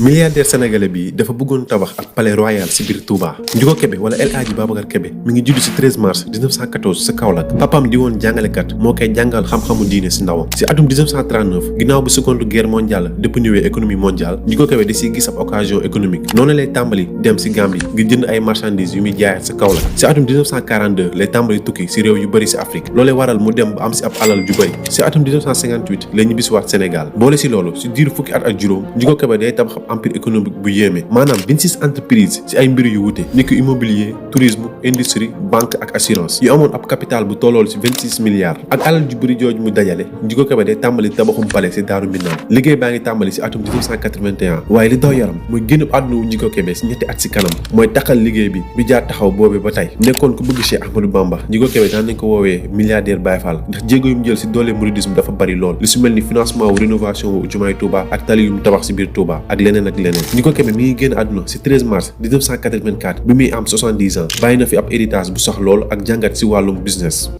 milliardaire sénégalais bi dafa bëggoon tabax ak palais royal ci biir Touba. Ndiouga Kébé wala El Hadji Babacar Kébé mi ngi judd ci 13 mars 1914 ci Kaolack. papam di woon jàngalekat moo koy jàngal xam-xamu diine ci ndawam. ci atum 1939 ginnaaw bu seconde guerre mondiale dépouillé économie mondiale Ndiouga Kébé di ci gis ab occasion économique noonu lay tàmbali dem ci Gambie ngir jënd ay marchandises yu muy jaayaat ci Kaolack. ci atum 1942 lay tàmbali tukki ci réew yu bëri ci Afrique loolee waral mu dem ba am ci ab alal ju bëri. ci atum 1958 la ñibbisiwaat Sénégal boole ci loolu ci diiru fukki at ak juróom Ndiouga Kébé day tabax empire économique bu yéeme maanaam 26 entreprises ci ay mbir yu wute ni ki immobilier tourisme industrie banque ak assurance yu amoon ab capital bu tollool ci 26 milliards ak alal ju bëri jooju mu dajale Ndiouga Kébé day tàmbali tabaxum palais ci Daaru Minam liggéey baa ngi tàmbali ci atum 1981 waaye li daw yaram mooy génn àdduna wu Ndiouga Kébé ci ñetti at ci kanam mooy taxal liggéey bi jaar taxaw boobee ba tey nekkoon ku bëgg Cheikh Ahmadou Bamba Ndiouga Kébé daan nañ ko woowee milliardaire Baye Fall ndax jéego yu mu jël ci doole mouridisme dafa bari lool li su mel ni financement wu rénovation wu jumaay Touba ak tali yu mu tabax ci biir Touba ak leneen ak leneen Ndiouga Kébé mi ngi génn àdduna ci 13 mars 1984 bi muy am 70 ans bàyyi na fi ab héritage bu sax lool ak jàngat ci wàllum business